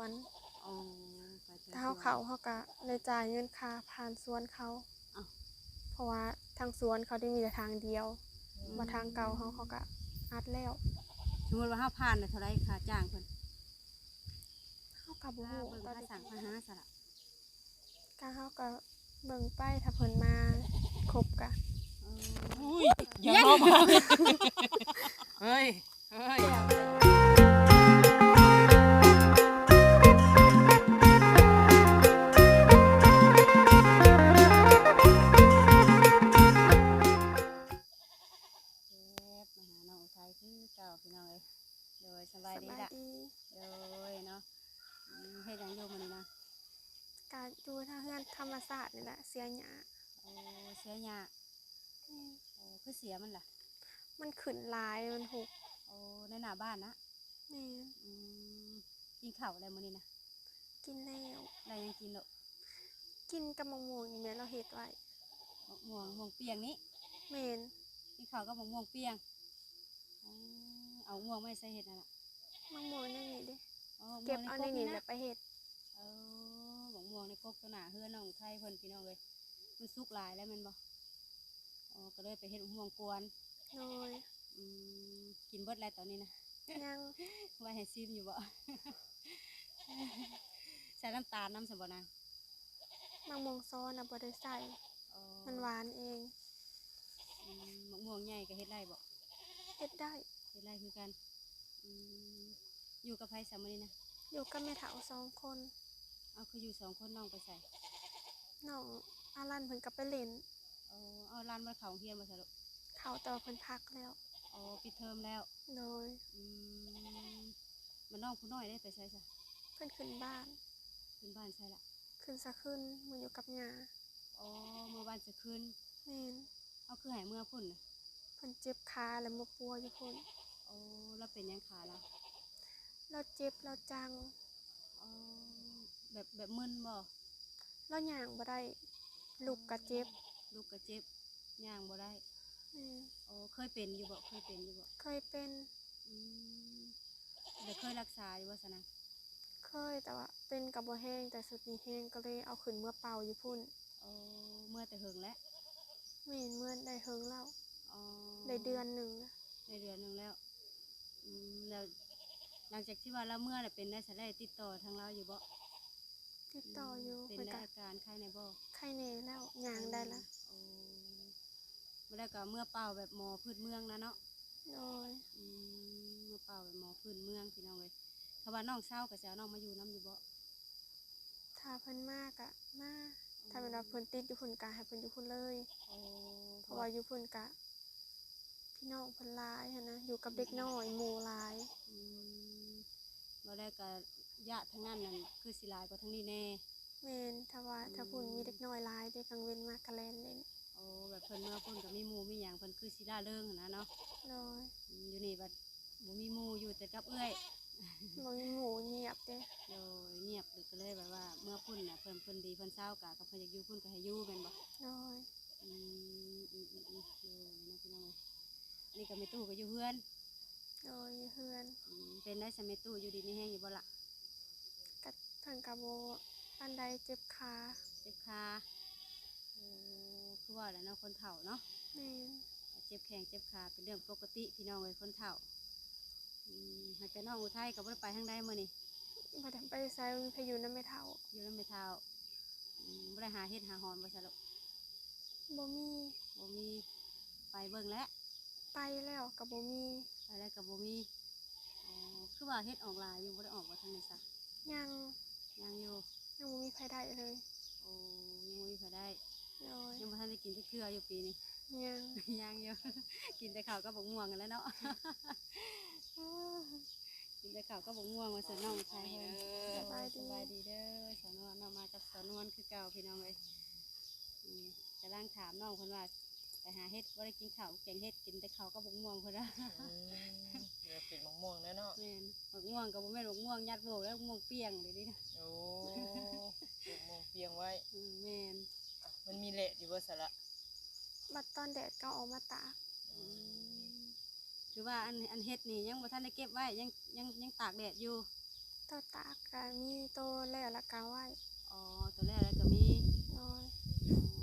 ວນ. ອໍ ໄປທາງສວນ ຖ້າເຮົາເຂົ້າ ເຮົາກະໄດ້ຈ່າຍເງິນຄ່າຜ່ານສວນເຂົາ. ອ້າວ ເພາະວ່າທາງສວນເຂົາໄດ້ມີແຕ່ທາງດຽວ ອືມ ວ່າທາງເກົ່າເຮົາ ເຂົາກະອັດແລ້ວ. ສົມມຸດວ່າເຮົາຜ່ານແລ້ວເທົ່າໃດຄ່າຈ້າງເພິ່ນ? ເຮົາກະບໍ່ຮູ້ ເບິ່ງ ຕອນ ຄ່າສ້າງຄ່າຫາຊະລະ. ກະເຮົາກະເບິ່ງໄປ ຖ້າເພິ່ນມາຄົບກະ ອືມ ອຸ້ຍ ຢ່າເວົ້າມາ ເຮີ້ຍ ເຮີ້ຍ ແຊບ ມາຫານ້ອງອຸໄທຄືເກົ່າ ພີ່ນ້ອງເອີຍ. ໂດຍ ສະບາຍດີລະ. ສະບາຍດີ. ໂດຍເນາະ ອືມ ເຮັດຫຍັງຢູ່ມື້ນີ້ນະ? ກະຢູ່ທາງເຮືອນທຳມະຊາດນີ້ແຫຼະ ເສຍຫຍ້າ. ໂອ້ ເສຍຫຍ້າ. ແມ່ນ. ໂອ້ ຄືເສຍມັນລະ? ມັນຂຶ້ນຫຼາຍ ມັນຫົກ. ໂອ້ ໃນໜ້າບ້ານນະ? ແມ່ນ. ອືມ ກິນເຂົ້າແລ້ວມື້ນີ້ນະ? ກິນແລ້ວ. ໄດ້ຫຍັງກິນລູກ? ກິນກັບໝາກມ່ວງນີ້ແມ່ ລາວເຮັດໄວ້. ໝາກມ່ວງ ມ່ວງປ່ຽງນີ້? ແມ່ນ. ກິນເຂົ້າກັບໝາກມ່ວງປ່ຽງ. ອໍ ເອົາໝາກມ່ວງມາໃສເຮັດຫັ້ນນະ? ໝາກມ່ວງໃນນີ້ເດ້. ອໍ ເກັບເອົາໃນນີ້ແຫຼະໄປເຮັດ. ເອີ ໝາກມ່ວງໃນກົກຕໍ່ໜ້າເຮືອນນ້ອງໄທເພິ່ນ ພີ່ນ້ອງເອີຍ ມັນສຸກຫຼາຍແລ້ວແມ່ນບໍ່? ອໍ ກໍເລີຍໄປເຮັດໝາກມ່ວງກວນ. ໂດຍ. ອືມ ກິນເບິດແລ້ວຕອນນີ້ນະ? ຍັງ. ໄວ້ໃຫ້ຊີມຢູ່ບໍ່? ໃສ່ນ້ຳຕານນຳຊັ້ນບໍ່ນາງ? ໝາກມ່ວງຊໍນະບໍ່ໄດ້ໃສ່. ອໍ ມັນຫວານເອງ. ອືມ ໝາກມ່ວງໃຫຍ່ກໍເຮັດໄດ້ບໍ່? ເຮັດໄດ້. ເຮັດໄດ້ຄືກັນ. ອືມ ຢູ່ກັບໃຜຊະມື້ນີ້ນະ? ຢູ່ກັບແມ່ເຖົ້າສອງຄົນ. ເອົາ ຄືຢູ່ສອງຄົນ ນ້ອງໄປໃສ? ນ້ອງອາລັນເພິ່ນກໍໄປຫຼິ້ນ. ອໍ ເອົາ ຫຼານບໍ່ໄດ້ເຂົ້າໂຮງຮຽນບໍ່ຊະລູກ? ເຂົ້າ ແຕ່ວ່າເພິ່ນພັກແລ້ວ. ອໍ ປິດເທີມແລ້ວ. ໂດຍ. ອືມ ບັດນ້ອງຜູ້ນ້ອຍເດ ໄປໃສຊະ? ເພິ່ນຂຶ້ນບ້ານ. ຂຶ້ນບ້ານໃສລະ? ຂຶ້ນສະຄືນ ເມືອຢູ່ກັບຍ່າ. ອໍ ເມືອບ້ານສະຄືນ. ແມ່ນ. ເອົາ ຄືໃຫ້ເມືອພຸ້ນນະ? ເພິ່ນເຈັບຂາ ແລ້ວມາປົວຢູ່ພຸ້ນ. ອໍ ລາວເປັນຫຍັງຂາລາວ? ລາວເຈັບ ລາວຈັ່ງ. ອໍ ແບບ ແບບມຶນບໍ່? ລາວຍ່າງບໍ່ໄດ້ ລຸກກະເຈັບ. ລຸກກະເຈັບ ຍ່າງບໍ່ໄດ້. ແມ່ນ. ອໍ ເຄີຍເປັນຢູ່ບໍ່? ເຄີຍເປັນຢູ່ບໍ່? ເຄີຍເປັນ. ອືມ ແລ້ວເຄີຍລັກສາຢູ່ບໍ່ຊະນະ? ເຄີຍ ແຕ່ວ່າເປັນກໍບໍ່ແຮງ ແຕ່ສຸດນີ້ແຮງ ກໍເລີຍເອົາຂຶ້ນເມືອເປົ່າຢູ່ພຸ້ນ. ອໍ ເມືອແຕ່ເຫິງແລ້ວ? ແມ່ນ ເມືອໄດ້ເຫິງແລ້ວ. ອໍ ໄດ້ເດືອນໜຶ່ງ. ໄດ້ເດືອນໜຶ່ງແລ້ວ. ອືມ ແລ້ວຫຼັງຈາກທີ່ວ່າລາວເມືອແລ້ວ ເປັນໄດ້ຊະ ໄດ້ຕິດຕໍ່ທາງລາວຢູ່ບໍ່? ຕິດຕໍ່ຢູ່. ອືມ ເປັນໄດ້ ເພິ່ນກໍ ອາການໄຄແດ່ບໍ່? ໄຄແດ່ແລ້ວ ຍ່າງໄດ້ລະ. ໂອ້ ບໍ່ໄດ້ກໍເມືອເປົ່າແບບໝໍພື້ນເມືອງນະເນາະ? ໂດຍ. ອືມ ເມືອເປົ່າແບບໝໍພື້ນເມືອງ ພີ່ນ້ອງເອີຍ. ຖ້າວ່ານ້ອງເຊົາກໍຊິເອົານ້ອງມາຢູ່ນຳຢູ່ບໍ່? ຖ້າເພິ່ນມາກະມາ. ອືມ ຖ້າແມ່ນວ່າເພິ່ນຕິດຢູ່ພຸ້ນກະໃຫ້ເພິ່ນຢູ່ພຸ້ນເລີຍ. ໂອ້ ເພາະວ່າຢູ່ພຸ້ນກະພີ່ນ້ອງເພິ່ນຫຼາຍຫັ້ນນະ ຢູ່ກັບເດັກນ້ອຍ ອືມ ໝູ່ຫຼາຍ. ອືມ ບໍ່ໄດ້ກະຍາດທາງນັ້ນນັ້ນຄືຊິຫຼາຍກວ່າທາງນີ້ແດ່. ແມ່ນ. ຖ້າວ່າ ອືມ ຖ້າພຸ້ນມີເດັກນ້ອຍຫຼາຍເດ ກາງເວັນມາກະແລ່ນຫຼິ້ນ. ໂອ້ ແບບເພິ່ນເມືອພຸ້ນກໍມີໝູ່ມີຫຍັງ ເພິ່ນຄືຊິລ່າເລີງຫັ້ນນະເນາະ? ໂດຍ. ອືມ ຢູ່ນີ້ບັດບໍ່ມີໝູ່ ຢູ່ແຕ່ກັບເອື້ອຍ. ບໍ່ມີໝູ່ ງຽບເດ້. ໂດຍ ງຽບ ກໍເລີຍແບບວ່າເມືອພຸ້ນນະ ເພິ່ນ ເພິ່ນດີເພິ່ນເຊົາ ກະ ກະເພິ່ນຢາກຢູ່ພຸ້ນກໍໃຫ້ຢູ່ແມ່ນບໍ່? ໂດຍ. ອືມ ອືມ ອືມ ອືມ ໂດຍເນາະ ພີ່ນ້ອງເອີຍ. ອັນນີ້ກໍແມ່ຕູ້ກໍຢູ່ເຮືອນ. ໂດຍ ຢູ່ເຮືອນ. ອືມ ເປັນໄດ້ຊະແມ່ຕູ້ ຢູ່ດີມີແຮງຢູ່ບໍ່ລະ? ກະ ເພິ່ນກະບໍ່ປານໃດ ເຈັບຂາ. ເຈັບຂາ. ເອີ ຄືວ່າແຫຼະເນາະ ຄົນເຖົ້າເນາະ. ແມ່ນ. ເຈັບແຂ້ງເຈັບຂາເປັນເລື່ອງປົກກະຕິ ພີ່ນ້ອງເອີຍ ຄົນເຖົ້າ. ອືມ ຫາກແຕ່ນ້ອງອຸໄທກໍບໍ່ໄດ້ໄປທາງໃດມື້ນີ້? ບໍ່ໄດ້ໄປໃສ ບໍ່ມີໃຜຢູ່ນຳແມ່ເຖົ້າ. ຢູ່ນຳແມ່ເຖົ້າ. ອືມ ບໍ່ໄດ້ຫາເຫັດຫາຫອນບໍ່ຊະລູກ? ບໍ່ມີ. ບໍ່ມີ. ໄປເບິ່ງແລ້ວ? ໄປແລ້ວກໍບໍ່ມີ. ໄປແລ້ວກໍບໍ່ມີ. ອໍ ຄືວ່າເຫັດອອກຫຼາຍຢູ່ ບໍ່ໄດ້ອອກບໍ່ທາງນີ້ຊະ? ຍັງ. ຍັງຢູ່. ຍັງບໍ່ມີໃຜໄດ້ເລີຍ. ໂອ້ ຍັງບໍ່ມີໃຜໄດ້. ໂດຍ. ຍັງບໍ່ທັນໄດ້ກິນຈັກເທື່ອຢູ່ປີນີ້? ຍັງ. ຍັງຢູ່. ກິນແຕ່ເຂົ້າກັບບັກມ່ວງຫັ້ນແຫຼະເນາະ. ກິນແຕ່ເຂົ້າກັບບັກມ່ວງວ່າຊັ້ນ ນ້ອງຊາຍເພິ່ນ. ສະບາຍດີເດີ ສະບາຍດີເດີ ສາວນວນເນາະ ມາກັບສາວນວນຄືເກົ່າ ພີ່ນ້ອງເອີຍ. ອືມ ກຳລັງຖາມນ້ອງເພິ່ນວ່າ ໄປຫາເຫັດ ບໍ່ໄດ້ກິນເຂົ້າ ແກງເຫັດ ກິນແຕ່ເຂົ້າກັບບັກມ່ວງເພິ່ນວ່າ. ອືມ ເປັນບັກມ່ວງແລ້ວເນາະ. ແມ່ນ. ບັກມ່ວງກໍບໍ່ແມ່ນບັກມ່ວງຍັດໂບກແລ້ວ ບັກມ່ວງປ່ຽງເດນີ້ນະ. ໂອ້ ບັກມ່ວງປ່ຽງໄວ້. ອືມ ແມ່ນ. ມັນມີແດດຢູ່ບໍ່ຊະລະ? ບັດຕອນແດດກໍເອົາອອກມາຕາກ. ອືມ ອືມ ຄືວ່າອັນ ອັນເຫັດນີ້ຍັງບໍ່ທັນໄດ້ເກັບໄວ້ ຍັງ ຍັງ ຍັງຕາກແດດຢູ່. ໂຕຕາກກະມີ ໂຕແລ້ວລະກະໄວ້. ອໍ ໂຕແລ້ວລະກະມີ. ໂດຍ.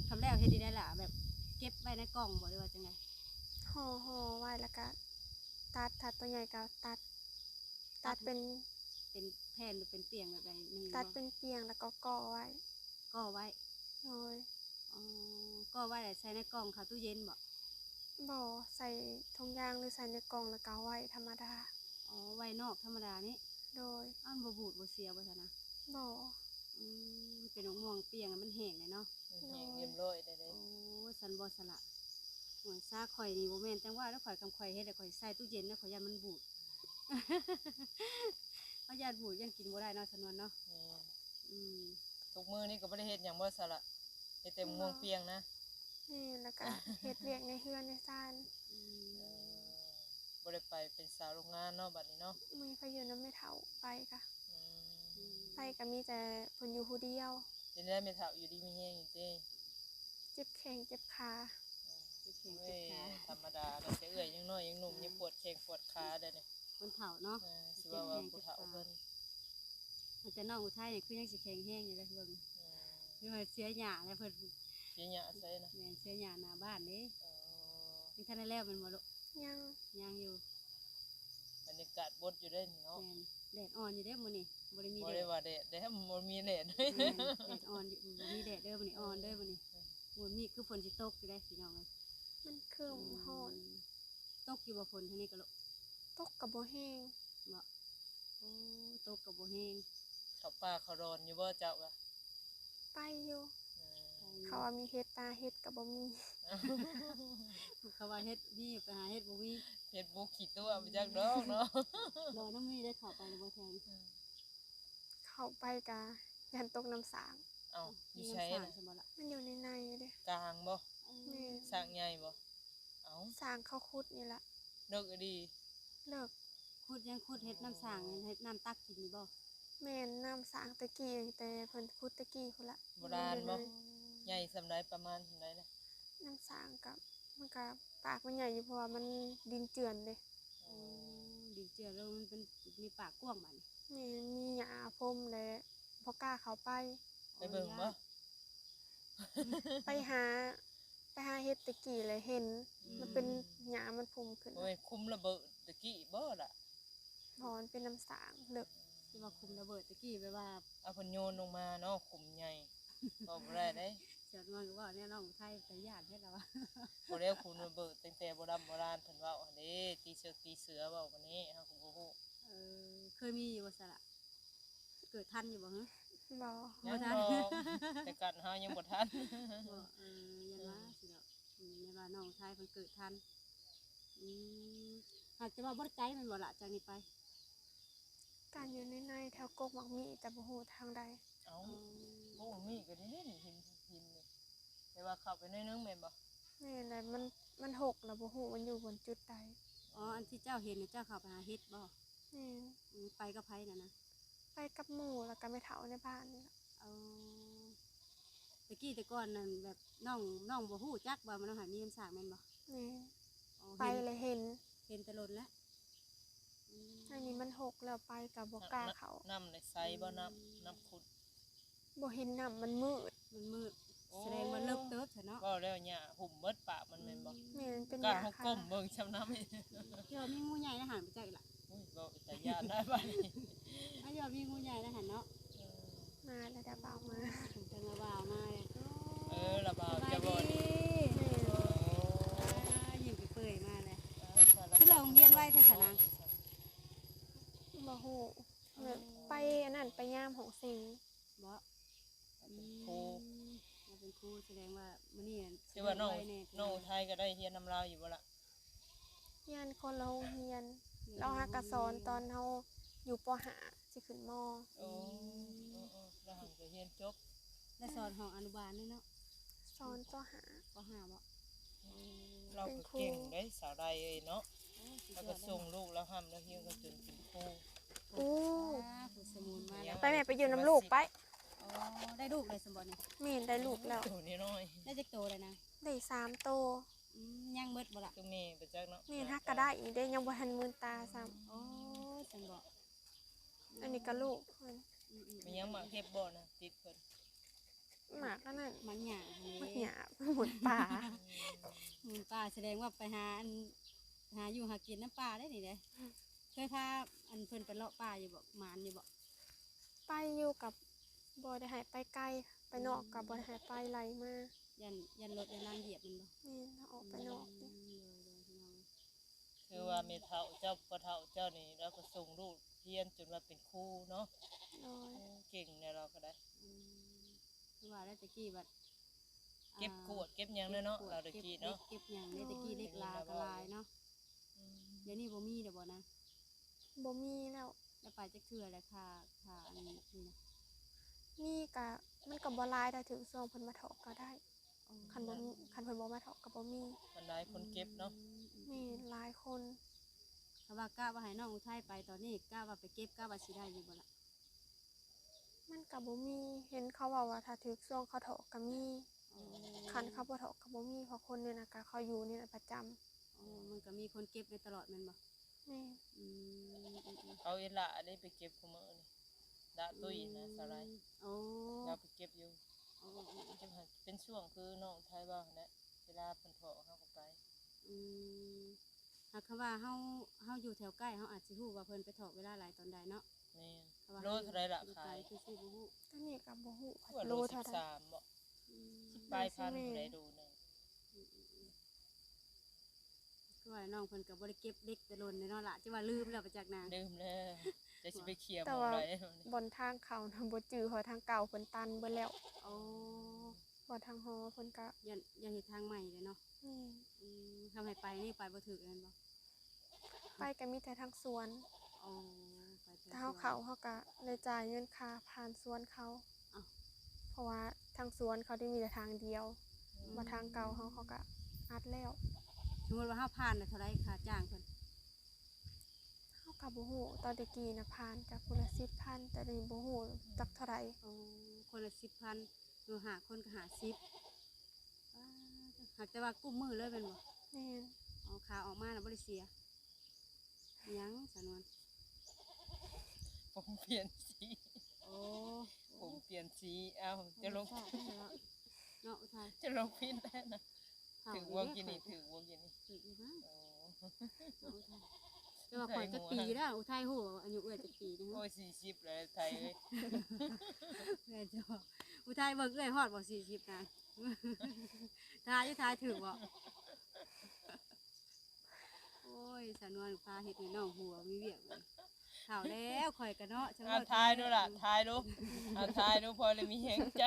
ຄຳແລ້ວເຮັດຈັ່ງໃດລະ ແບບເກັບໄວ້ໃນກ່ອງບໍ່ ຫຼືວ່າຈັ່ງໃດ? ຫໍ່ ຫໍ່ໄວ້ລະກະຕັດ ຖ້າໂຕໃຫຍ່ກະຕັດ ຕັດເປັນ ເປັນແຜ່ນ ຫຼືເປັນປ່ຽງແບບໃດໜຶ່ງ ຕັດເປັນປ່ຽງລະກໍກໍ້ໄວ້. ກໍ້ໄວ້. ໂດຍ. ອໍ ກໍ້ໄວ້ລະໃສ່ໃນກ່ອງເຂົ້າຕູ້ເຢັນບໍ່? ບໍ່ ໃສ່ຖົງຢາງ ຫຼືໃສ່ໃນກ່ອງລະກະໄວ້ທຳມະດາ. ອໍ ໄວ້ນອກທຳມະດານີ້. ໂດຍ. ອ້າວ ມັນບໍ່ບູດບໍ່ເສຍບໍ່ຊັ້ນນະ? ບໍ່. ອືມ ເປັນໝາກມ່ວງປ່ຽງ ມັນແຫ້ງແລ້ວເນາະ. ມັນແຫ້ງຮຽບຮ້ອຍແລ້ວເດ້. ໂອ້ ຊັ້ນບໍ່ສະລະ. ໂອ້ຍ ສາຂ້ອຍນີ້ບໍ່ແມ່ນຈັ່ງວ່າແລ້ວ ຂ້ອຍ ຄັນຂ້ອຍເຮັດແລ້ວຂ້ອຍໃສ່ຕູ້ເຢັນນະ ຂ້ອຍຢ້ານມັນບູດ. ເຮົາຢ້ານບູດ ຢ້ານກິນບໍ່ໄດ້ເນາະ ສະນວນເນາະ. ແມ່ນ. ອືມ ທຸກມື້ນີ້ກໍບໍ່ໄດ້ເຮັດຫຍັງບໍ່ສະລະ? ເຮັດແຕ່ໝາກມ່ວງປ່ຽງນະ? ແມ່ນ ລະກະເຮັດວຽກໃນເຮືອນໃນຊານ. ອືມ ເອີ ບໍ່ໄດ້ໄປເປັນສາວໂຮງງານເນາະ ບັດນີ້ເນາະ. ມີໄປຢູ່ນຳແມ່ເຖົ້າ ໄປກະ ອືມ ໄປກະມີແຕ່ເພິ່ນຢູ່ຜູ້ດຽວ. ເປັນໃດແມ່ເຖົ້າ ຢູ່ດີມີແຮງຢູ່ຕິ? ເຈັບແຂ້ງເຈັບຂາ. ໂອ້ຍ ເຈັບແຂ້ງເຈັບຂາ ທຳມະດາ ແຕ່ເອື້ອຍຍັງນ້ອຍຍັງໜຸ່ມ ຍັງປວດແຂ້ງປວດຂາໄດ໋ນີ້. ຄົນເຖົ້າເນາະ. ເອີ ຊິວ່າ ເຈັບແຂ້ງເຈັບຂາ ຜູ້ເພິ່ນ ແຕ່ນ້ອງອຸໄທນີ້ຄືຍັງຊິແຂງແຮງຢູ່ເດ້ເບິ່ງ. ອືມ ຄືວ່າເສຍຫຍ້າແລ້ວເພິ່ນ. ເສຍຫຍ້າໃສນະ? ແມ່ນ ເສຍຫຍ້າໜ້າບ້ານເດ້. ອໍ ຍັງທັນໄດ້ແລ້ວແມ່ນບໍ່ລູກ? ຍັງ ຍັງຢູ່. ບັນຍາກາດບົດຢູ່ເດ້ນີ້ເນາະ. ແມ່ນ ແດດອ່ອນຢູ່ເດ້ມື້ນີ້ ບໍ່ໄດ້ມີ ບໍ່ໄດ້ວ່າແດດເດ້ ບໍ່ມີແດດ. ແມ່ນ ແດດອ່ອນຢູ່ ບໍ່ມີແດດເດີມື້ນີ້ ອອນເດີມື້ນີ້. ອືມ ມື້ນີ້ຄືຝົນຊິຕົກຢູ່ເດ້ພີ່ນ້ອງເອີຍ. ມັນຄຶ້ມ ອືມ ຮ້ອນ. ຕົກຢູ່ບໍ່ຝົນທາງນີ້ກະລູກ? ຕົກກະບໍ່ແຮງ. ບໍ່? ໂອ້ ຕົກກະບໍ່ແຮງ. ເຂົ້າປ່າເຂົ້າດອນຢູ່ບໍ່ເຈົ້າກະ? ໄປຢູ່. ອືມ ເຂົາວ່າມີເຫັດ ໄປຫາເຫັດກະບໍ່ມີ. ເຂົາວ່າເຫັດມີ ໄປຫາເຫັດບໍ່ມີ. ເຫັດບຸກຂີ້ຕົວະ ບໍ່ຈັກດອກເນາະ. ບໍ່ ນ້ອງມີໄດ້ເຂົ້າໄປແລ້ວບໍ່ແຖວນີ້? ອືມ ເຂົ້າໄປກະຢ້ານຕົກນ້ຳສ້າງ. ເອົ້າ ຢູ່ໃສນະ? ມັນຢູ່ໃນໃນເດ້. ກາງບໍ່? ແມ່ນ. ສ້າງໃຫຍ່ບໍ່? ເອົ້າ ສ້າງເຂົາຂຸດນີ້ລະ. ເລິກອີ່ຫຼີ? ເລິກ. ຂຸດ ຍັງຂຸດເຮັດນ້ຳສ້າງ ເຮັດນ້ຳຕັກກິນນີ້ບໍ່? ແມ່ນ ນ້ຳສ້າງແຕ່ກີ້ ແຕ່ເພິ່ນຂຸດແຕ່ກີ້ພຸ້ນລະ. ໂບລານບໍ່? ໃຫຍ່ສ່ຳໃດ? ປະມານສ່ຳໃດລະ? ນ້ຳສ້າງກະ ມັນກະ ປາກມັນໃຫຍ່ຢູ່ ເພາະວ່າມັນດິນເຈື່ອນເດ້. ໂອ້ ດິນເຈື່ອນແລ້ວມັນເປັນ ມີປາກກວ້າງບາດນີ້. ແມ່ນ ມີຫຍ້າພົມແລະ ບໍ່ກ້າເຂົ້າໄປ. ໄປເບິ່ງບໍ່? ໄປຫາ ໄປຫາເຫັດແຕ່ກີ້ແລ້ວເຫັນ ອືມ ມັນເປັນຫຍ້າມັນພຸ່ງຂຶ້ນ. ໂອ້ຍ ຂຸມລະເບີດແຕ່ກີ້ບໍ່ລະ? ບໍ່ ມັນເປັນນ້ຳສ້າງເລິກ. ທີ່ວ່າຂຸມລະເບີດແຕ່ກີ້ ແບບວ່າ ເອົາເພິ່ນໂຍນລົງມາເນາະ ຂຸມໃຫຍ່ ເວົ້າບໍ່ໄດ້ເດ້. ສາວນວນກະເວົ້າແນວນ້ອງໄທ ຕາຢ້ານແທ້ລະວ່າ. ບໍ່ແລ້ວ ຂຸມລະເບີດຕັ້ງແຕ່ໂບລານໂບລານເພິ່ນເວົ້າຫັ້ນເດ້ ຕີເສິກຕີເສືອເວົ້າບາດນີ້ ເຮົາກະບໍ່ຮູ້. ເອີ ເຄີຍມີຢູ່ບໍ່ສະລະ? ເກີດທັນຢູ່ບໍ່ຫື? ບໍ່ ຍັງບໍ່ທັນ ບໍ່ ແຕ່ກັນເຮົາຍັງບໍ່ທັນ. ບໍ່ ເອີ ຢ້ານວ່າ ອືມ ຊິດອກ ອືມ ແມ່ນວ່ານ້ອງຊາຍເພິ່ນເກີດທັນ. ອືມ ຫາກແຕ່ວ່າບໍ່ໄດ້ໄກແມ່ນບໍ່ລະ ຈາກນີ້ໄປ? ກະຢູ່ໃນໆ ແຖວກົກໝາກມີ້ ແຕ່ບໍ່ຮູ້ທາງໃດ. ເອົ້າ ອືມ ກົກໝາກມີ້ກະນີ້ ຫີນ ຫີນນີ້ ແຕ່ວ່າເຂົ້າໄປໜ້ອຍໜຶ່ງແມ່ນບໍ່? ແມ່ນແຫຼະ ມັນ ມັນຮົກລະ ບໍ່ຮູ້ມັນຢູ່ບ່ອນຈຸດໃດ. ອໍ ອັນທີ່ເຈົ້າເຫັນນະ ເຈົ້າເຂົ້າໄປຫາເຫັດບໍ່? ແມ່ນ. ອືມ ໄປກັບໃຜນັ້ນນະ? ໄປກັບໝູ່ ແລ້ວກະແມ່ເຖົ້າໃນບ້ານນີ້ລະ. ເອີ ແຕ່ກີ້ແຕ່ກ່ອນນັ້ນ ແບບນ້ອງ ນ້ອງບໍ່ຮູ້ຈັກວ່າມັນ ນ້ອງຫາຍມີນ້ຳສ້າງແມ່ນບໍ່? ແມ່ນ. ອໍ ໄປແລ້ວເຫັນ ເຫັນແຕ່ດົນແລ້ວ. ອືມ ອັນນີ້ມັນຮົກແລ້ວ ໄປກະບໍ່ກ້າເຂົ້າ. ນ້ຳ ນ້ຳໃສບໍ່? ນ້ຳ ອືມ ນ້ຳຂຸດ. ບໍ່ເຫັນນ້ຳ ມັນມືດ. ມັນມືດ. ໂອ້ ສະແດງວ່າເລິກເຕີບຊະເນາະ. ເວົ້າແລ້ວຫຍ້າຫຸ້ມເບິດປາກມັນແມ່ນບໍ່? ແມ່ນ ເປັນຫຍ້າ. ກ້າເຮົາກົ້ມເບິ່ງຊ່ຳນ້ຳ. ເຈົ້າມີງູໃຫຍ່ໃນຫັ້ນໄປຈັກອີກລະ? ໂອ້ຍ ເວົ້າເປັນຕາຢ້ານຫຼາຍບາດນີ້. ເອົາ ເຈົ້າມີງູໃຫຍ່ໃນຫັ້ນເນາະ. ເອີ ມາແລ້ວ ດາບ່າວມາ. ເພິ່ນລະບ່າວມາແລ້ວ. ເອີ ລະບ່າວຈະບໍ່. ສະບາຍດີ. ໂອ້ ອາ ຍິ້ມເປີຍມາແລ້ວ. ເອີ ຄືເລີກໂຮງຮຽນໄວແທ້ຊະນາງ? ບໍ່ຮູ້ ແບບໄປອັນນັ້ນ ໄປຍາມຫ້ອງສິງ. ບໍ່? ເປັນຄູ. ອືມ ລາວເປັນຄູ ສະແດງວ່າມື້ນີ້ ຖືວ່ານ້ອງ ນ້ອງອຸໄທກະໄດ້ຮຽນນຳລາວຢູ່ບໍ່ລະ? ຮຽນຄົນລະໂຮງຮຽນ. ລາວຫາກະສອນຕອນເຮົາຢູ່ ປໍຫ້າ ຊິຂຶ້ນ ມໍ. ໂອ້ ອືມ ເອີໆ ລາວຫັ້ນກະຮຽນຈົບ. ລາວສອນຫ້ອງອະນຸບານເລີຍເນາະ? ສອນ ປໍຫ້າ. ປໍຫ້າບໍ່? ອືມ ລາວກະເກັ່ງເດ້ ສາວໃດເອີຍເນາະ. ໂອ້ ສຸດຍອດເລີຍ. ລາວກະສົ່ງລູກລາວຮ່ຳລາວຮຽນກະຈົນເປັນຄູ. ໂອ້ ອ່າ ຜູ້ສະໝູນມາແລ້ວ. ໄປແມ່ ໄປຢູ່ນຳລູກໄປ. ອໍ ໄດ້ລູກແລ້ວຊັ້ນບໍ່ນີ້? ແມ່ນ ໄດ້ລູກແລ້ວ. ໂຕນ້ອຍໆ. ໄດ້ຈັກໂຕແລ້ວນາງ? ໄດ້ສາມໂຕ. ອືມ ຍັງເບິດບໍ່ລະ? ຄືແມ່ໄປຈັກເນາະ. ແມ່ນ ຫາກະໄດ້ອີກເດ້ ຍັງບໍ່ທັນມື່ນຕາຊ້ຳ. ໂອ້ ຊັ້ນບໍ່? ອື ອັນນີ້ກໍລູກເພິ່ນ ອືມໆ ມີຫຍັງໝາກເຫັບບໍ່ນະ ຕິດເພິ່ນ? ໝາກອັນນັ້ນ ໝາກຫຍ້າຫັ້ນເດ້ ໝາກຫຍ້າ ໝູນປ່າ ໝູນປ່າ ສະແດງວ່າໄປຫາອັນ ຫາຢູ່ຫາກິນນຳປ່າເດ້ນີ້ເດ້. ເຄີຍພາອັນເພິ່ນໄປເລາະປ່າຢູ່ບໍ່? ໝານຢູ່ບໍ່? ໄປຢູ່ ກັບບໍ່ໄດ້ໃຫ້ໄປໄກ ໄປນອກກໍບໍ່ໄດ້ໃຫ້ໄປ ໄລ່ມາ ຢ້ານ ຢ້ານລົດຢ້ານລາງຢຽບແມ່ນບໍ່? ແມ່ນ ເຮົາອອກໄປນອກ ອືມ ເດ້ ໂດຍໆ ພີ່ນ້ອງ ຄືວ່າແມ່ເຖົ້າເຈົ້າ ພໍ່ເຖົ້າເຈົ້ານີ້ ລາວກໍສົ່ງລູກຮຽນຈົນວ່າເປັນຄູເນາະ ໂດຍ ໂອ້ ເກັ່ງແດ່ລາວກໍໄດ້ ອືມ ຄືວ່າແລ້ວແຕ່ກີ້ບັດ ເກັບກວດເກັບຫຍັງແລ້ວເນາະ ເກັບກວດ ລາວແຕ່ກີ້ເນາະ ເກັບເຫຼັກເກັບຫຍັງແດ່ ແຕ່ກີ້ເຫຼັກລາກໍຫຼາຍເນາະ ອືມ ດຽວນີ້ບໍ່ມີແລ້ວບໍ່ນະ? ບໍ່ມີແລ້ວ ແລ້ວໄປຈັກເທື່ອແລ້ວ ຄ່າ ຄ່າອັນນີ້ນະ? ມີກະ ມັນກໍບໍ່ຫຼາຍ ຖ້າຖືກຊ່ວງເພິ່ນມາຖອກກໍໄດ້ ອໍ ຄັນບໍ່ມີ ຄັນເພິ່ນບໍ່ມາຖອກກໍບໍ່ມີ ມັນຫຼາຍຄົນເກັບເນາະ ອືມ ແມ່ນ ຫຼາຍຄົນ ຖ້າວ່າກະວ່າໃຫ້ນ້ອງອຸໄທໄປຕອນນີ້ ກະວ່າໄປເກັບ ກະວ່າຊິໄດ້ຢູ່ບໍ່ລະ? ມັນກໍບໍ່ມີ ເຫັນເຂົາເວົ້າວ່າຖ້າຖືກຊ່ວງເຂົາຖອກກໍມີ ອໍ ຄັນເຂົາບໍ່ຖອກກໍບໍ່ມີ ເພາະຄົນນີ້ນະ ກໍເຂົາຢູ່ນີ້ນະປະຈຳ ອໍ ມັນກໍມີຄົນເກັບໄດ້ຕະຫຼອດແມ່ນບໍ່? ແມ່ນ ອືມ ອືມໆ ເອົາອີ່ຫຼ້າເດ້ໄປເກັບຄູ່ມື້ນີ້ ດາຕຸ້ຍນະ ອືມ ສາວໄລ ໂອ້ ລາວໄປເກັບຢູ່ ໂອ້ໆໆ ເກັບໃຫ້ ເປັນຊ່ວງຄືນ້ອງໄທເວົ້າຫັ້ນແຫຼະ ເວລາເພິ່ນຖອກເຮົາກໍໄປ ອືມ ຫາກຄຳວ່າເຮົາ ເຮົາຢູ່ແຖວໃກ້ ເຮົາອາດຊິຮູ້ວ່າເພິ່ນໄປຖອກເວລາຫຼາຍຕອນໃດເນາະ ແມ່ນ ໂລເທົ່າໃດລະຂາຍ? ຄືຊິບໍ່ຮູ້ ຕອນນີ້ກໍບໍ່ຮູ້ ໂລເທົ່າໃດ ສິບສາມບໍ່? ອືມ ສິບປາຍພັນ ແມ່ນ ຜູ້ໃດໂລໜຶ່ງ ອືມໆ ຄືວ່ານ້ອງເພິ່ນກໍບໍ່ໄດ້ເກັບເຫຼັກແຕ່ດົນເດ້ເນາະລະ ຈະວ່າລືມແລ້ວປະຈັກນາງ ລືມແລ້ວ ຈະຊິໄປເຂົ້ຍໝ່ອງໃດ ແຕ່ວ່າບ່ອນທາງເຂົ້ານະ ບໍ່ຈື່ ເພາະທາງເກົ່າເພິ່ນຕັນເບິດແລ້ວ ໂອ້ ບໍ່ ທາງຫໍເພິ່ນກະ ຢ້ານ ຢ້ານເຮັດທາງໃໝ່ເດ້ເນາະ ແມ່ນ ອືມ ທຳໃຫ້ໄປນີ້ໄປບໍ່ຖືກແມ່ນບໍ່? ໄປກະມີແຕ່ທາງສວນ ອໍ ໄປແຕ່ ຖ້າເຮົາເຂົ້າ ເຮົາກະໄດ້ຈ່າຍເງິນຄ່າຜ່ານສວນເຂົາ ອ້າວ ເພາະວ່າທາງສວນເຂົາໄດ້ມີແຕ່ທາງດຽວ ອືມ ວ່າທາງເກົ່າເຮົາ ເຂົາກະອັດແລ້ວ ສົມມຸດວ່າເຮົາຜ່ານແລ້ວເທົ່າໃດຄ່າຈ້າງເພິ່ນ? ເຮົາກໍບໍ່ຮູ້ ຕອນແຕ່ກີ້ນະຜ່ານກະຄົນລະສິບພັນ ແຕ່ດຽວນີ້ບໍ່ຮູ້ຈັກເທົ່າໃດ ໂອ້ ຄົນລະສິບພັນ ຢູ່ຫ້າຄົນກໍຫ້າສິບ ປາດ ຫາກແຕ່ວ່າກຸ້ມມື້ເລີຍແມ່ນບໍ່? ແມ່ນ ອໍ ຂາອອກມານະບໍ່ໄດ້ເສຍ ຫຍັງສານວນ? ຜົມປ່ຽນສີ ໂອ້ ຜົມປ່ຽນສີ ເອົ້າ ເຈົ້າລົງ ເນາະ ອຸໄທ ເຈົ້າລົງຜິດແລ້ວນະ ຖືກບໍ່ກິນນີ້? ຖືກບໍ່ກິນນີ້? ຖືກຢູ່ນະ ໂອ້ ອຸໄທ ແຕ່ວ່າຂ້ອຍຈັກປີແລ້ວ ອຸໄທຮູ້ອາຍຸເອື້ອຍຈັກປີນີ້? ໂອ້ຍ ສີ່ສິບແລ້ວໄທເອີຍ ແມ່ນເຈົ້າ ອຸໄທເບິ່ງເອື້ອຍຮອດບໍ່ ສີ່ສິບນະ? ທາຍຢູ່ ທາຍຖືກບໍ່? ໂອ້ຍ ສາວນວນພາເຮັດໃຫ້ນ້ອງຫົວມີວຽກ ເຖົ້າແລ້ວຂ້ອຍກະເນາະ ອ່າ ທາຍດູລະ ທາຍດູ ອ່າ ທາຍດູ ພໍໄດ້ມີແຮງໃຈ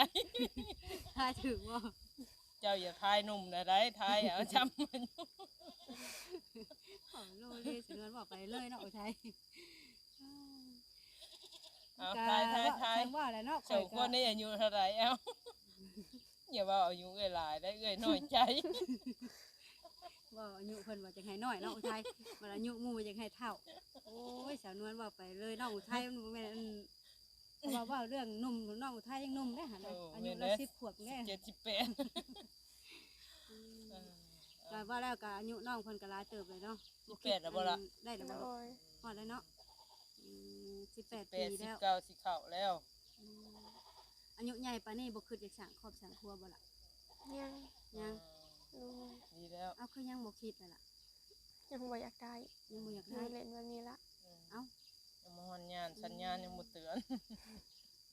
ທາຍຖືກບໍ່? ເຈົ້າຢ່າທາຍໜຸ່ມນະໄດ໋ ທາຍເອົາຈຳອາຍຸ ໂອ້ ໂລເລ ສາວນວນເວົ້າໄປເລີຍເນາະ ໂອໄທ ເອົາ ທາຍ ທາຍ ທາຍ ເວົ້າແລ້ວເນາະ ສອງຄົນນີ້ອາຍຸເທົ່າໃດ? ເອົ້າ ຢ່າເວົ້າອາຍຸເອື້ອຍຫຼາຍໄດ໋ ເອື້ອຍນ້ອຍໃຈ ເວົ້າອາຍຸເພິ່ນວ່າຈະໃຫ້ນ້ອຍເນາະ ອຸໄທ ບັດອາຍຸໝູ່ຈະໃຫ້ເຖົ້າ ໂອ້ຍ ສາວນວນເວົ້າໄປເລີຍ ນ້ອງອຸໄທມັນບໍ່ແມ່ນ ອັນ ເວົ້າ ເວົ້າເລື່ອງໜຸ່ມ ນ້ອງອຸໄທຍັງໜຸ່ມເດ້ຫັ້ນນະ ໂອ້ ອາຍຸລາວສິບຂວບເດ້ ເຈັດ ສິບແປດ ອືມ ເອີ ກໍວ່າແລ້ວກໍອາຍຸນ້ອງເພິ່ນກໍຫຼາຍເຕີບແລ້ວເນາະ ສິບແປດແລ້ວບໍ່ລະ? ໄດ້ແລ້ວບໍ່? ໂດຍ ຮອດແລ້ວເນາະ ອືມ ສິບແປດ ສິບແປດ ປີແລ້ວ ສິບເກົ້າ ຊິເຂົ້າແລ້ວ ອືມ ອາຍຸໃຫຍ່ປານນີ້ບໍ່ຄິດຢາກສ້າງຄອບສ້າງຄົວບໍ່ລະ? ຍັງ ຍັງ ອືມ ໂດຍ ດີແລ້ວ ເອົ້າ ຄືຍັງບໍ່ຄິດລະລະ? ຍັງບໍ່ຢາກໄດ້ ຍັງບໍ່ຢາກໄດ້ ຢູ່ຫຼິ້ນແບບນີ້ລະ ອືມ ເອົ້າ ຍັງບໍ່ຮອດຍາມ ສັນຍານຍັງບໍ່ເຕືອນ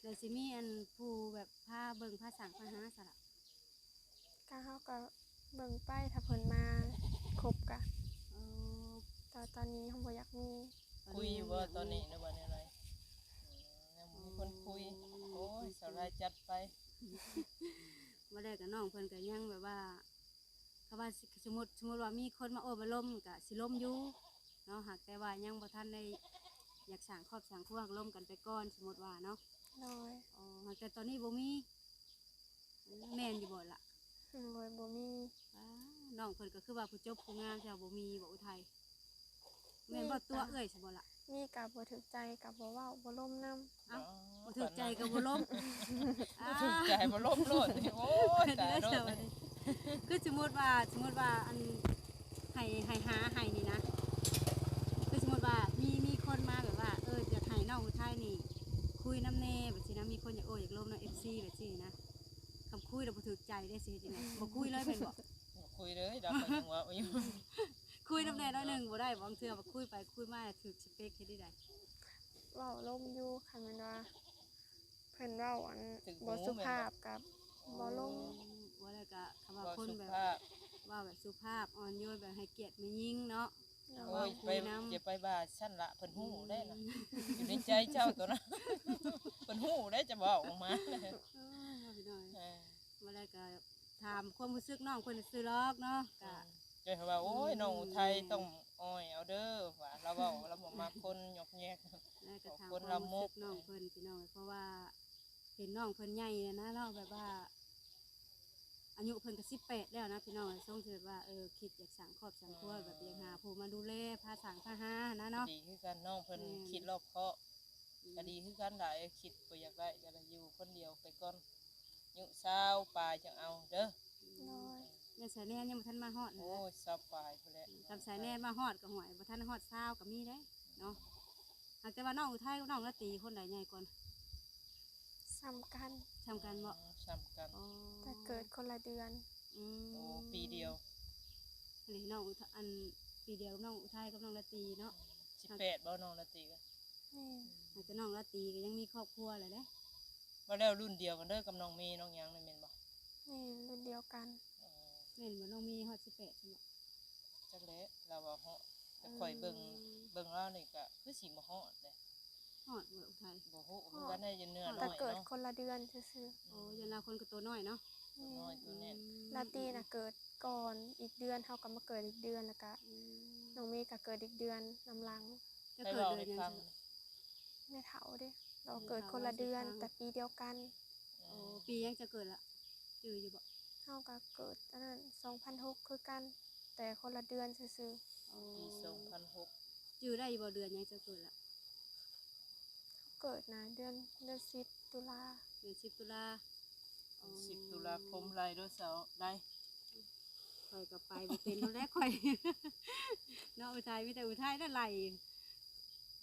ແລ້ວຊິມີອັນຜູ້ແບບພາເບິ່ງພາສ້າງພາຫາຊະລະ? ກະເຮົາກະເບິ່ງໄປ ຖ້າເພິ່ນມາຄົບກະ ເອີ ແຕ່ຕອນນີ້ເຮົາບໍ່ຢາກມີ ຄຸຍຢູ່ບໍ່ຕອນນີ້ ຫຼືວ່າແນວໃດ? ອືມ ຍັງບໍ່ມີຄົນຄຸຍ ໂອ້ຍ ສາວລາຍຈັດໄປ ບໍ່ໄດ້ກະນ້ອງເພິ່ນກະຍັງແບບວ່າ ຄຳວ່າ ສົມມຸດ ສົມມຸດວ່າມີຄົນມາໂອ້ມາລົມກະຊິລົມຢູ່ເນາະ ຫາກແຕ່ວ່າຍັງບໍ່ທັນໄດ້ຢາກສ້າງຄອບສ້າງຄົວ ລົມກັນໄປກ່ອນ ສົມມຸດວ່າເນາະ ໂດຍ ອໍ ຫາກແຕ່ຕອນນີ້ບໍ່ມີ ແມ່ນຢູ່ບໍ່ລະ? ໂດຍ ບໍ່ມີ ອ້າ ນ້ອງເພິ່ນກໍຄືວ່າຜູ້ຈົບຜູ້ງາມ ເຈົ້າບໍ່ມີບໍ່ ອຸໄທ? ແມ່ນບໍ່ ຕົວະເອື້ອຍຊະບໍ່ລະ? ມີກະບໍ່ຖືກໃຈກະບໍ່ເວົ້າບໍ່ລົມນຳ ເອົ້າ ອໍ ບໍ່ຖືກໃຈກໍບໍ່ລົມ ບໍ່ຖືກໃຈບໍ່ລົມໂລດ ໂອ້ຍ ຕາຍໂລດ ຄືສົມມຸດວ່າ ສົມມຸດວ່າ ອັນ ໃຫ້ ໃຫ້ຫາໃຫ້ນີ້ນະ ຄືສົມມຸດວ່າ ມີ ມີຄົນມາແບບວ່າ ເອີ ຢາກໃຫ້ນ້ອງອຸໄທນີ້ ນຳແດ່ ແບບຊີ້ນະ ມີຄົນຢາກໂອ້ຢາກລົມເນາະ ເອັຟຊີ ແບບຊີ້ນະ. ຄັນຄຸຍແລ້ວບໍ່ຖືກໃຈເດ້ ຊິເຮັດຈັ່ງໃດ? ບໍ່ຄຸຍເລີຍແມ່ນບໍ່? ບໍ່ຄຸຍເລີຍ ດອກ ຂ້ອຍຍັງເວົ້າຢູ່. ຄຸຍນຳແດ່ໜ້ອຍໜຶ່ງບໍ່ໄດ້ບໍ່? ບາງເທື່ອວ່າຄຸຍໄປຄຸຍມາຖືກສະເປັກ ເຮັດຈັ່ງໃດ? ເວົ້າລົມຢູ່ ຄັນແມ່ນວ່າເພິ່ນເວົ້າອັນ ຖືກຫູ ບໍ່ສຸພາບ ແມ່ນບໍ່? ກໍບໍ່ລົມ. ບໍ່ ແລ້ວກໍຄຳວ່າ ເວົ້າ ຄົນແບບ ສຸພາບ ເວົ້າແບບສຸພາບ ອ່ອນໂຍນ ແບບໃຫ້ກຽດແມ່ຍິງເນາະ. ໂອ້ຍ ໄປ ເວົ້າຄຸຍນຳ ຢ່າໄປວ່າຊັ້ນລະ ເພິ່ນຮູ້ເດ້ນະ ອືມ ຢູ່ໃນໃຈເຈົ້າຕົວນະ ເພິ່ນຮູ້ເດ້ ຈະເວົ້າອອກມາ. ໂອ້ຍ ພີ່ນ້ອງ ເອີ ບໍ່ໄດ້ກໍຖາມຄວາມຮູ້ສຶກນ້ອງເພິ່ນຊື່ໆດອກເນາະ. ອືມ ກໍ ເຈົ້າວ່າ ໂອ້ຍ ອືມ ນ້ອງອຸໄທ ແມ່ນ ຕ້ອງອ້ອຍເອົາເດີ ວ່າລາວເວົ້າ ລາວບໍ່ມັກຄົນຍອກແຍກ ແລ້ວກໍຖາມຄວາມຮູ້ສຶກນ້ອງເພິ່ນ ພີ່ນ້ອງ ເພາະວ່າເຫັນນ້ອງເພິ່ນໃຫຍ່ແລ້ວນະເນາະ ແບບວ່າ ອາຍຸເພິ່ນກໍສິບແປດແລ້ວນະ ພີ່ນ້ອງເອີຍ. ຊົງຊິແບບວ່າ ເອີ ຄິດຢາກສ້າງຄອບສ້າງຄົວ ອືມ ແບບຢາກຫາຜູ້ມາດູແລພາສ້າງພາຫານະເນາະ. ກໍດີຄືກັນ ນ້ອງເພິ່ນ ແມ່ນ ຄິດລອບຄອບ. ອືມ ກໍດີຄືກັນຫຼາຍ ຄິດບໍ່ຢາກໄດ້ກໍໄດ້ຢູ່ຄົນດຽວໄປກ່ອນ ອາຍຸຊາວປາຍຈັ່ງເອົາເດີ. ໂດຍ ແມ່ນສາຍແນນຍັງບໍ່ທັນມາຮອດນະ. ໂອ້ຍ ຊາວປາຍພຸ້ນແຫຼະ. ອືມ ຄັນສາຍແນນມາຮອດກໍ ຫ້ວຍ ບໍ່ທັນຮອດຊາວກໍມີເດ້ເນາະ. ຫາກແຕ່ວ່ານ້ອງອຸໄທກັບນ້ອງລາຕີຄົນໃດໃຫຍ່ກວ່າ? ສ່ຳກັນ. ສ່ຳກັນບໍ່? ອືມ ສ່ຳກັນ. ອໍ ແຕ່ເກີດຄົນລະເດືອນ. ອືມ ໂອ້ ປີດຽວ. ອັນນີ້ນ້ອງອຸໄທ ອັນ ປີດຽວກັບນ້ອງອຸໄທກັບນ້ອງລາຕີເນາະ. ອືມ ສິບແປດບໍ່ ນ້ອງລາຕີກໍ? ແມ່ນ. ອືມ ແຕ່ນ້ອງລາຕີກໍຍັງມີຄອບຄົວແລ້ວເດ້. ວ່າແລ້ວລຸ້ນດຽວກັນເດີກັບນ້ອງເມ ນ້ອງຫຍັງນີ້ແມ່ນບໍ່? ແມ່ນ ລຸ້ນດຽວກັນ. ອໍ ແມ່ນບໍ່? ນ້ອງເມຮອດສິບແປດຊັ້ນບໍ່? ຈັກແຫຼະ ລາວວ່າເຫາະ ແຕ່ຂ້ອຍເບິ່ງ ອືມ ເບິ່ງລາວນີ້ກະຄືຊິບໍ່ຮອດເດ້. ຮອດບໍ່ອຸໄທ? ບໍ່ຮູ້ຄືກັນເດ້ ຢ້ານເນື້ອນ້ອຍເນາະ ແຕ່ເກີດຄົນລະເດືອນຊື່ໆ. ໂອ້ ອືມ ຢ້ານລາວຄົນກໍໂຕນ້ອຍເນາະ. ໂຕນ້ອຍ ແມ່ນ ໂຕແໜ້ນ. ອືມ ລາຕີນະເກີດກ່ອນອີກເດືອນ ເຮົາກໍມາເກີດອີກເດືອນ ແລ້ວກະ ອືມ ນ້ອງເມກໍເກີດອີກເດືອນນຳຫຼັງ. ເຈົ້າເກີດເດືອນຫຍັງ? ແມ່ເຖົ້າເດ້ ລາວເກີດຄົນລະເດືອນ ແຕ່ປີດຽວກັນ. ອໍ ປີຫຍັງເຈົ້າເກີດລະ? ຈື່ຢູ່ບໍ່? ເຮົາກໍເກີດອັນນັ້ນ ສອງພັນຫົກ ຄືກັນ ແຕ່ຄົນລະເດືອນຊື່ໆ. ອໍ ປີສອງພັນຫົກ. ຈື່ໄດ້ຢູ່ບໍ່ ເດືອນຫຍັງເຈົ້າເກີດລະ? ເຮົາເກີດນະ ເດືອນ ເດືອນສິບ ຕຸລາ. ເດືອນສິບ ຕຸລາ. ອໍ ສິບ ຕຸລາຄົມ ໄລ່ໂລດເຈົ້າ ໄລ່. ຂ້ອຍກໍໄປບໍ່ເປັນແລ້ວແຫຼະຂ້ອຍ ເນາະ ອຸໄທ ມີແຕ່ອຸໄທແຫຼະໄລ່.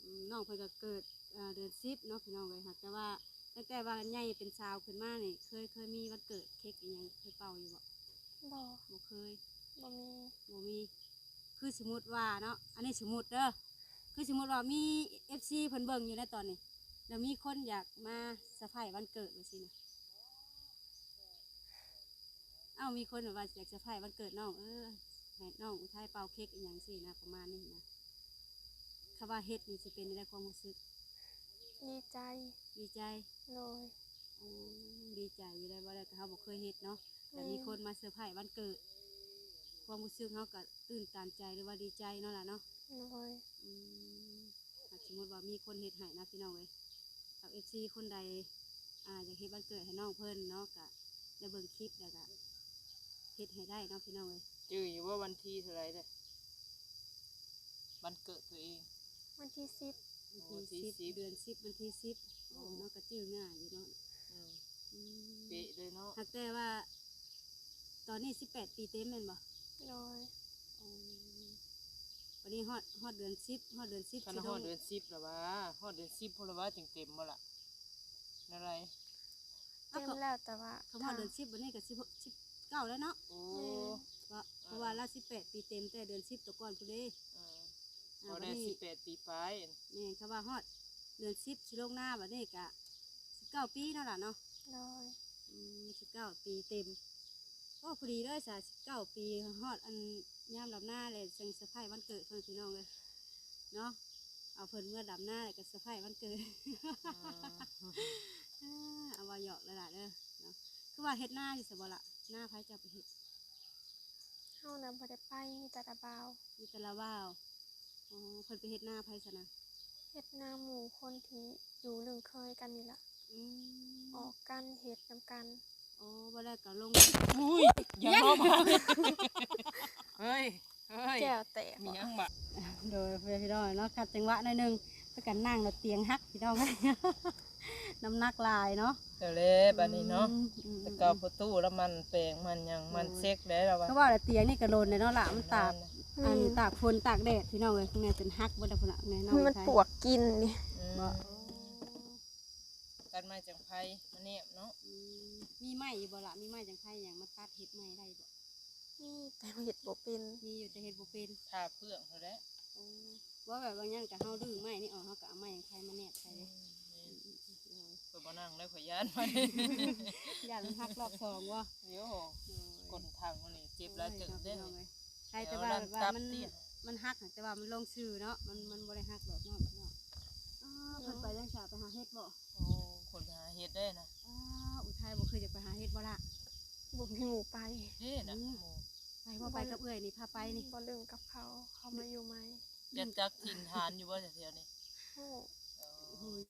ອືມ ນ້ອງເພິ່ນກໍເກີດ ເອີ ເດືອນສິບເນາະ ພີ່ນ້ອງເອີຍ. ຫາກແຕ່ວ່າຕັ້ງແຕ່ວ່າໃຫຍ່ເປັນສາວຂຶ້ນມານີ້ ເຄີຍ ເຄີຍມີວັນເກີດ ເຄັກອີ່ຫຍັງ ເຄີຍເປົ່າຢູ່ບໍ່? ບໍ່ ບໍ່ເຄີຍ. ບໍ່ມີ ບໍ່ມີ. ຄືສົມມຸດວ່າເນາະ ອັນນີ້ສົມມຸດເດີ ຄືສົມມຸດວ່າມີເອັຟຊີເພິ່ນເບິ່ງຢູ່ໃນຕອນນີ້ ແລ້ວມີຄົນຢາກມາເຊີໄພຣສ໌ວັນເກີດຈັ່ງຊີ້ນະ. ເອົ້າ ມີຄົນແບບວ່າຢາກເຊີໄພຣສ໌ວັນເກີດນ້ອງ ເອີ ໃຫ້ນ້ອງອຸໄທເປົ່າເຄັກອີ່ຫຍັງຊີ້ນະ ປະມານນີ້ນະ. ຄຳວ່າເຮັດນີ້ຊິເປັນຈັ່ງໃດຄວາມຮູ້ສຶກ? ດີໃຈ. ດີໃຈ? ໂດຍ. ໂອ້ ດີໃຈຢູ່ໄດ໋ ເວົ້າແລ້ວກໍເຮົາບໍ່ເຄີຍເຮັດເນາະ ແຕ່ມີຄົນມາເຊີໄພຣສ໌ວັນເກີດ ຄວາມຮູ້ສຶກເຮົາກໍຕື່ນຕັນໃຈ ຫຼືວ່າດີໃຈເນາະຫຼະເນາະ. ໂດຍ. ອືມ ຖ້າສົມມຸດວ່າມີຄົນເຮັດໃຫ້ນະ ພີ່ນ້ອງເອີຍ ເອົາ ເອັຟຊີ ຄົນໃດ ອ່າ ຢາກເຮັດວັນເກີດໃຫ້ນ້ອງເພິ່ນເນາະ ກະໄດ້ເບິ່ງຄລິບແລ້ວກະເຮັດໃຫ້ໄດ້ເນາະ ພີ່ນ້ອງເອີຍ. ຈື່ຢູ່ບໍ່ ວັນທີເທົ່າໃດເດ້ ວັນເກີດຕົວເອງ? ວັນທີສິບ. ວັນທີສິບ ເດືອນສິບ ວັນທີສິບ. ໂອ້ ເນາະ ກໍຈື່ງ່າຍຢູ່ເນາະ. ອືມ ອືມ ເປະເລີຍເນາະ. ຫາກແຕ່ວ່າຕອນນີ້ສິບແປດປີເຕັມແມ່ນບໍ່? ໂດຍ. ໂອ້ ບັດນີ້ຮອດ ຮອດເດືອນສິບ ຮອດເດືອນສິບ ຄັນຮອດເດືອນສິບແລ້ວຫວາ ຮອດເດືອນສິບພຸ້ນລະຫວາ ຈຶ່ງເຕັມບໍ່ລະ ແນວໃດ? ເຕັມແລ້ວ ແຕ່ວ່າຄັນຮອດເດືອນສິບ ບັດນີ້ກໍສິບຫົກ ສິບເກົ້າແລ້ວເນາະ. ໂອ້ ແມ່ນ ເພາະວ່າລາວສິບແປດປີເຕັມ ແຕ່ເດືອນສິບຕະກ່ອນພຸ້ນເດ້. ເອີ ອ່າ ກໍໄດ້ສິບແປດປີປາຍ. ແມ່ນ ຄຳວ່າຮອດເດືອນສິບຊິລົງນາ ບັດນີ້ກະສິບເກົ້າປີເນາະຫຼານເນາະ. ໂດຍ. ອືມ ສິບເກົ້າປີເຕັມ. ໂອ້ ພໍດີເລີຍສະ ສິບເກົ້າປີ ຮອດອັນຍາມດຳນາແລ້ວ ຈັ່ງເຊີໄພຣສ໌ວັນເກີດເພິ່ນ ພີ່ນ້ອງເອີຍເນາະ. ເອົາເພິ່ນເມືອດຳນາ ແລ້ວກໍເຊີໄພຣສ໌ວັນເກີດ. ອືມ ອ່າ ເອົາວ່າຫຍອກຫຼາຍໆເດີເນາະ. ຄືວ່າເຮັດນາຢູ່ໃສບໍ່ລະ? ນາໃຜເຈົ້າໄປເຮັດ? ເຮົານະບໍ່ໄດ້ໄປ ມີແຕ່ລາວບ່າວ. ມີແຕ່ລາວບ່າວ. ອໍ ເພິ່ນໄປເຮັດນາໃຜຊັ້ນນະ? ເຮັດນາໝູ່ຄົນທີ່ຢູ່ລຶ້ງເຄີຍກັນນີ້ລະ. ອືມ ອອກກັນເຮັດນຳກັນ. ໂອ້ ບໍ່ໄດ້ກໍລົງ ອຸ້ຍ ຢ່າເວົ້າ ເຮີ້ຍ ເຮີ້ຍ ແກ້ວແຕກ ມີຫຍັງບາດ? ໂດຍ ພີ່ນ້ອງເນາະ ຂັດຈັງຫວະໜ້ອຍໜຶ່ງ ພາກັນນັ່ງແລ້ວຕຽງຫັກ ພີ່ນ້ອງ ນ້ຳໜັກຫຼາຍເນາະ. ແລ້ວແຫຼະບາດນີ້ເນາະ. ອືມ ແຕ່ເກົ່າພໍ່ຕູ້ລະໝັ່ນແປງໝັ່ນຫຍັງ ໂດຍ ໝັ່ນເຊັກໄດ້ລະວ່າ. ຄືວ່າລະຕຽງນີ້ກໍດົນແລ້ວເນາະລະ ມັນຕາກ ແມ່ນ ອັນຕາກຝົນຕາກແດດ ພີ່ນ້ອງເອີຍ. ແມ່ນເປັນຫັກເບິດແລ້ວພຸ້ນນະ ແມ່ນ້ອງ ມັນປວກກິນນີ້. ອືມ ບໍ່ ຕັດໄມ້ຈັ່ງໄພມາແນບເນາະ. ອືມ ມີໄມ້ຢູ່ບໍ່ລະ? ມີໄມ້ຈັ່ງໄພຫຍັງມາຕັດເຮັດໃໝ່ໄດ້ບໍ່? ມີ ແຕ່ເຮັດບໍ່ເປັນ. ມີຢູ່ ແຕ່ເຮັດບໍ່ເປັນ. ຖ້າເຟືອງເທົ່າໃດ. ໂອ້ ວ່າແບບບາງຢ່າງກະເຮົາດຶງໄມ້ນີ້ອອກ ເຮົາກະເອົາໄມ້ຈັ່ງໄພມາແນບໃສ່ເດ້. ອືມ ແມ່ນ. ອືມໆໆ ໂດຍ ຂ້ອຍບໍ່ນັ່ງແລ້ວ ຂ້ອຍຢ້ານມັນ ຢ້ານມັນຫັກລອບສອງບໍ່? ໂຍ ໂດຍ ກົ້ນທັງມັນນີ້ເຈັບຫຼາຍເຕີບເດ້. ໂອ້ຍ ພີ່ນ້ອງເອີຍ ໃຫ້ແຕ່ວ່າ ແຕ່ວ່າ ວ່າມັນ ມັນຫັກ ແຕ່ວ່າມັນລົງຊື່ເນາະ ມັນ ມັນບໍ່ໄດ້ຫັກດອກເນາະ. ອໍ ເພິ່ນໄປຈັ່ງຊະ ໄປຫາເຫັດບໍ່? ໂອ້ ຄົນໄປຫາເຫັດເດ້ນະ. ອໍ ອຸໄທບໍ່ເຄີຍຈະໄປຫາເຫັດບໍ່ລະ? ບໍ່ມີໝູ່ໄປເດ້ນະ. ອືມ ໝູ່ ໄປບໍ່? ໄປກັບເອື້ອຍນີ້ ພາໄປນີ້. ບໍ່ ຫຼິ້ນກັບເຂົາ ເຂົາມາຢູ່ໃໝ່. ອືມ ຈັກ ຈັກຖິ່ນຖານຢູ່ບໍ່ແຖວນີ້? ຮູ້. ໂອ້ ໂອ້ຍ.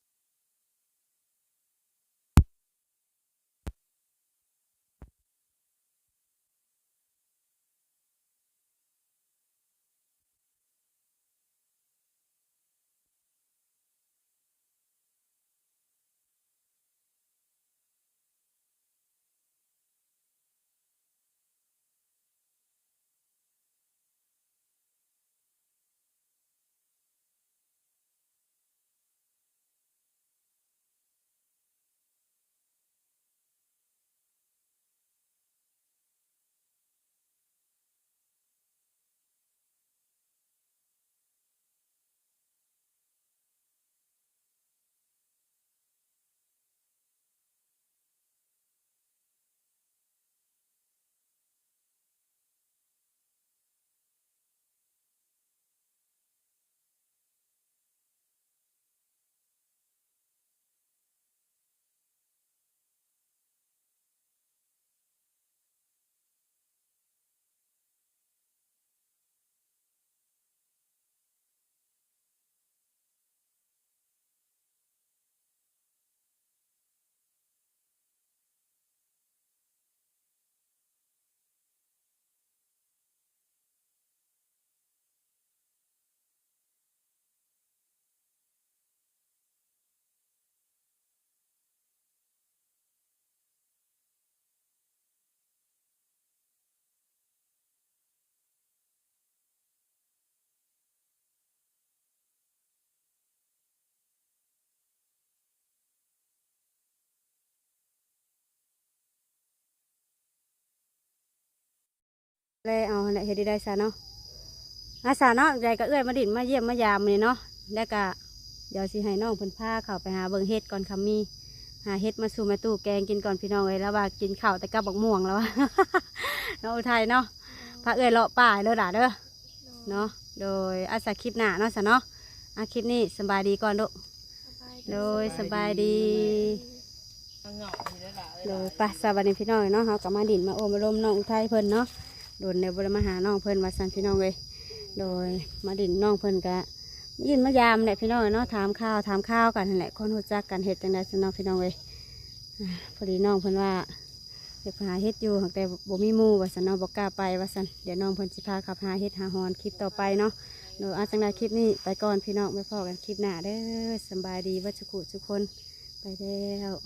ແລ້ວເອົາຫັ້ນແຫຼະ ເຮັດໄດ້ຊະເນາະ ອາສາເນາະ. ໃດກໍເອື້ອຍມາດິນມາຢ້ຽມມາຢາມມື້ນີ້ເນາະ ແລ້ວກະດຽວຊິໃຫ້ນ້ອງເພິ່ນພາເຂົ້າໄປຫາເບິ່ງເຫັດກ່ອນ ຄຳມີຫາເຫັດມາສູ່ແມ່ຕູ້ແກງກິນກ່ອນ ພີ່ນ້ອງເອີຍ. ລາວວ່າກິນເຂົ້າແຕ່ກັບບັກມ່ວງ ລາວວ່າເນາະ ອຸໄທເນາະ. ພາເອື້ອຍເລາະປ່າເດີຫຼ້າເດີ. ໂດຍ ເນາະ ໂດຍ ອາ ສາ ຄລິບໜ້າເນາະ ສາເນາະ. ອາ ຄລິບນີ້ສະບາຍດີກ່ອນລູກ. ສະບາຍດີ ໂດຍ ສະບາຍດີ ສະບາຍດີ. ໂດຍ ໄປ ສະບາຍດີພີ່ນ້ອງເນາະ. ເຮົາກໍມາດິນມາໂອ້ມາລົມນ້ອງອຸໄທເພິ່ນເນາະ ດົນແລ້ວບໍ່ໄດ້ມາຫານ້ອງເພິ່ນວ່າຊັ້ນ ພີ່ນ້ອງເອີຍ. ໂດຍ ມາດິນ ນ້ອງເພິ່ນກະມາຢ້ຽມມາຢາມແຫຼະ ພີ່ນ້ອງເນາະ ຖາມຂ່າວຖາມຄາວກັນຫັ້ນແຫຼະ ຄົນຮູ້ຈັກກັນ ເຮັດຈັ່ງໃດຊັ້ນເນາະ ພີ່ນ້ອງເອີຍ. ອາ ພໍດີນ້ອງເພິ່ນວ່າ ຢາກໄປຫາເຫັດຢູ່ ຫາກແຕ່ບໍ່ມີໝູ່ວ່າຊັ້ນເນາະ ບໍ່ກ້າໄປວ່າຊັ້ນ. ດຽວນ້ອງເພິ່ນຊິພາເຂົ້າໄປຫາເຫັດຫາຫອນ ຄລິບຕໍ່ໄປເນາະ. ໂດຍ ອາ ຈັ່ງໃດຄລິບນີ້ໄປກ່ອນ ພີ່ນ້ອງ ໄປພໍ້ກັນຄລິບໜ້າເດີ. ສະບາຍດີເບິດສູ່ຜູ້ສູ່ຄົນ ໄປແລ້ວ.